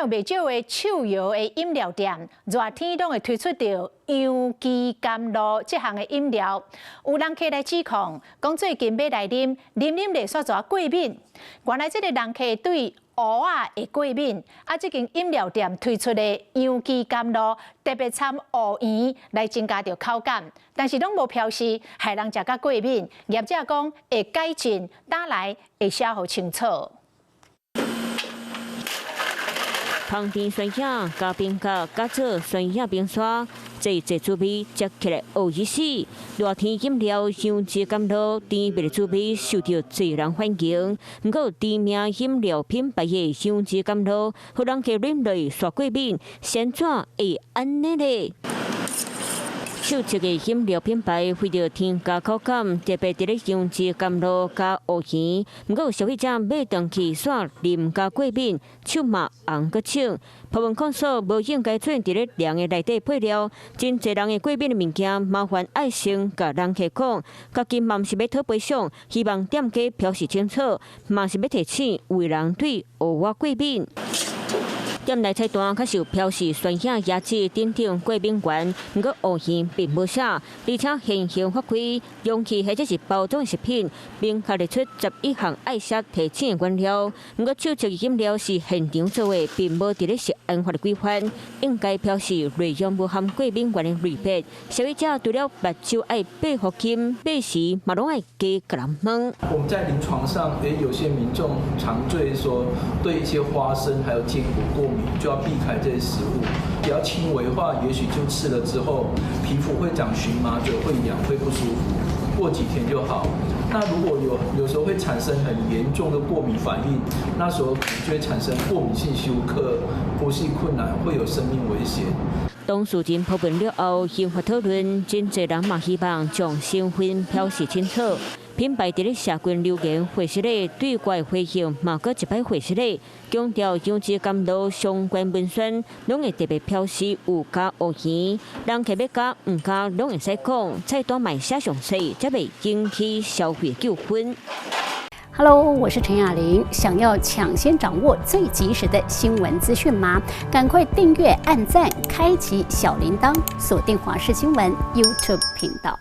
有袂少的手搖的飲料店，熱天攏會推出著楊枝甘露這項的飲料。有人客來指控，講最近買來啉，啉啉咧煞煞過敏。原來這个人客對芋仔會過敏，啊，這間飲料店推出的楊枝甘露特別摻芋圓來增加著口感，但是攏無標示，害人食甲過敏。業者講會改進，打來會寫予清楚。香甜酸葉加冰角加做酸葉冰沙，濟濟滋味，食起來有意思。熱天飲料楊枝甘露，甜蜜的滋味受著濟人歡迎。毋過知名飲料品牌的楊枝甘露，予人客啉落煞過敏，是按怎會按呢咧？手這个飲料品牌為著添加口感，特別佇咧楊枝甘露加芋圓。毋過消費者買轉去煞啉甲過敏，手嘛紅閣腫。發文控訴無應該做佇咧涼的內底配料，真濟人會過敏的物件，麻煩愛先共人客講。家己嘛毋是欲討賠償，希望店家標示清楚，嘛是欲提醒有人對芋仔過敏。店內菜單確實有標示酸葉、椰子等等過敏源，毋過芋圓並無寫，而且現行法規，容器或者是包裝食品，明確列出11項愛寫提醒的原料。毋過手搖飲料是現場做的，並無佇咧食安法的規範，應該標示內容無含過敏源的類別。消費者除了目睭愛閉予緊，買時嘛攏愛加共人問。我們在臨床上，有些民眾常對說對一些花生還有堅果過敏，就要避開這些食物。比較輕微的話，也許就吃了之後，皮膚會長蕁麻疹，會癢，會不舒服，過幾天就好。那如果有時候會產生很嚴重的過敏反應，那時候可能就會產生過敏性休克、呼吸困難，會有生命危險。當事人鋪文了後，引發討論，真濟人嘛希望將身份標示清楚。品牌佇咧社群留言回釋咧，對外回應嘛閣一擺回釋咧，強調楊枝甘露相關文宣攏會特別標示有加芋圓，人客欲加毋加攏會使講，菜單嘛寫詳細，才袂引起消費糾紛。 Hello，我是陳雅玲。想要搶先掌握最及時的新聞資訊嗎？趕快訂閱、按讚、開啟小鈴鐺，鎖定華視新聞 YouTube 頻道。